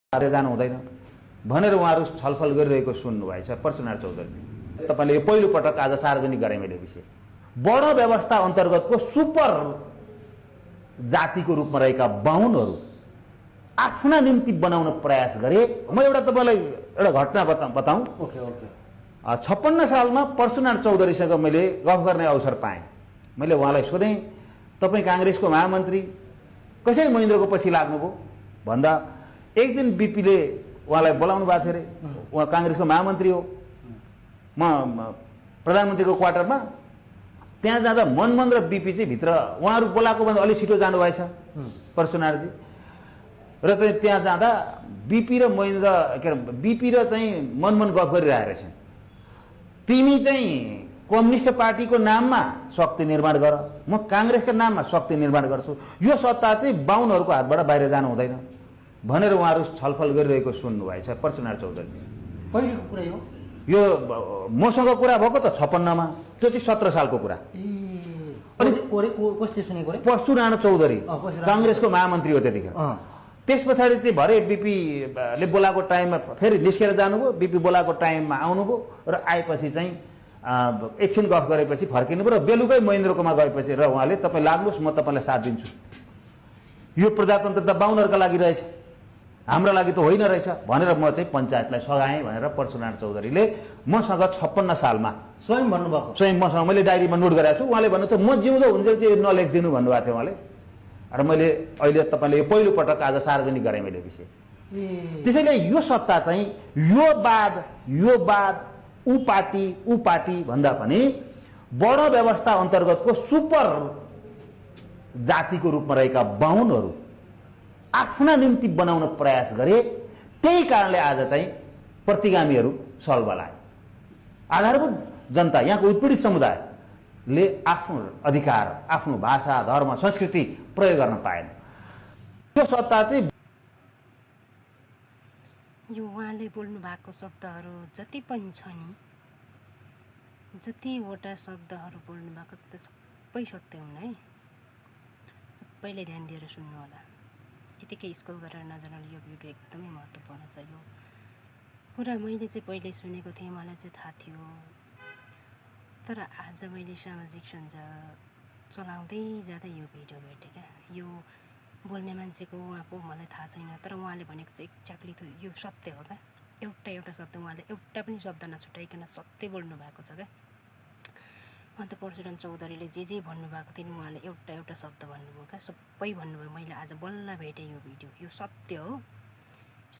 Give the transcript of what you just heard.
हारेर जानु हुँदैन भनेर उहाँहरू छलफल गरिरहेको सुन्नुभएछ परशुनारायण चौधरीले। तपाईँले यो पहिलोपटक आज सार्वजनिक गरे मैले विषय बडो व्यवस्था अन्तर्गतको सुपर जातिको रूपमा रहेका बाहुनहरू आफ्ना निम्ति बनाउन प्रयास गरे। म एउटा तपाईँलाई एउटा घटना बताऊँ। 56 सालमा परशुनारायण चौधरीसँग मैले गफ गर्ने अवसर पाएँ। मैले उहाँलाई सोधेँ, तपाईँ काङ्ग्रेसको महामन्त्री कसरी महेन्द्रको पछि लाग्नुभयो भन्दा एक दिन बिपीले उहाँलाई बोलाउनु भएको थियो अरे। उहाँ काङ्ग्रेसको महामन्त्री हो। म प्रधानमन्त्रीको क्वार्टरमा त्यहाँ जाँदा मनमोहन र बिपी चाहिँ भित्र उहाँहरू बोलाएको भन्दा अलि छिटो जानुभएछ परशुनारायणजी। र चाहिँ त्यहाँ जाँदा बिपी र महेन्द्र के अरे बिपी र चाहिँ मनमोहन गफ गरिरहेको रहेछ। तिमी चाहिँ कम्युनिस्ट पार्टीको नाममा शक्ति निर्माण गर, म काङ्ग्रेसको नाममा शक्ति निर्माण गर्छु, यो सत्ता चाहिँ बाहुनहरूको हातबाट बाहिर जानु हुँदैन भनेर उहाँहरू छलफल गरिरहेको सुन्नुभएछ परशुनारायण चौधरीले। कहिलेको कुरा हो यो? मसँग कुरा भएको त 56 मा, त्यो चाहिँ 17 सालको कुरा। कसले सुनेको रे? परशुनारायण चौधरी काङ्ग्रेसको महामन्त्री हो त्यतिखेर। त्यस पछाडि चाहिँ भरे बिपीले बोलाएको टाइममा फेरि निस्केर जानुभयो, बिपी बोलाएको टाइममा आउनुभयो र आएपछि चाहिँ एकछिन गफ गरेपछि फर्किनु भयो र बेलुकै महेन्द्रकोमा गएपछि र उहाँले तपाईँ लाग्नुहोस्, म तपाईँलाई साथ दिन्छु, यो प्रजातन्त्र त बाहुनहरूका लागि रहेछ, हाम्रो लागि त होइन रहेछ भनेर म चाहिँ पञ्चायतलाई सघाएँ भनेर परशुनारायण चौधरीले मसँग 56 सालमा स्वयं भन्नुभएको। स्वयं मसँग मैले डायरीमा नोट गरेको छु। उहाँले भन्नुहुन्छ म जिउँदो हुन्जेल चाहिँ नलेखिदिनु भन्नुभएको थियो उहाँले। र मैले अहिले तपाईँले यो पहिलोपटक आज सार्वजनिक गरेँ मैले विषय। त्यसैले यो सत्ता चाहिँ यो बाद ऊ पार्टी भन्दा पनि बडो व्यवस्था अन्तर्गतको सुपर जातिको रूपमा रहेका बाहुनहरू आफ्ना निम्ति बनाउन प्रयास गरे। त्यही कारणले आज चाहिँ प्रतिगामीहरू सलबल आए। आधारभूत जनता, यहाँको उत्पीडित समुदायले आफ्नो अधिकार, आफ्नो भाषा, धर्म, संस्कृति प्रयोग गर्न पाएन। त्यो सत्ता चाहिँ यो उहाँले बोल्नु भएको शब्दहरू जति पनि छ नि, जतिवटा शब्दहरू बोल्नु भएको छ त्यो सबै सत्य हुन् है। सबैले ध्यान दिएर सुन्नु होला। यतिकै स्कुल गरेर नजानाले यो भिडियो एकदमै महत्त्वपूर्ण छ। यो कुरा मैले चाहिँ पहिले सुनेको थिएँ, मलाई चाहिँ थाहा थियो, तर आज मैले सामाजिक सञ्जाल चलाउँदै जाँदा यो भिडियो भेटेँ क्या। यो बोल्ने मान्छेको उहाँको मलाई थाहा छैन, तर उहाँले भनेको चाहिँ एक्ज्याक्टली यो सत्य हो क्या। एउटा शब्द उहाँले एउटा पनि शब्द नछुटाइकन सत्य बोल्नु भएको छ क्या। अन्त परशुराम चौधरीले जे भन्नुभएको थियो नि, उहाँले एउटा शब्द भन्नुभयो क्या, सबै भन्नुभयो। मैले आज बल्ल भेटेँ यो भिडियो, यो सत्य हो।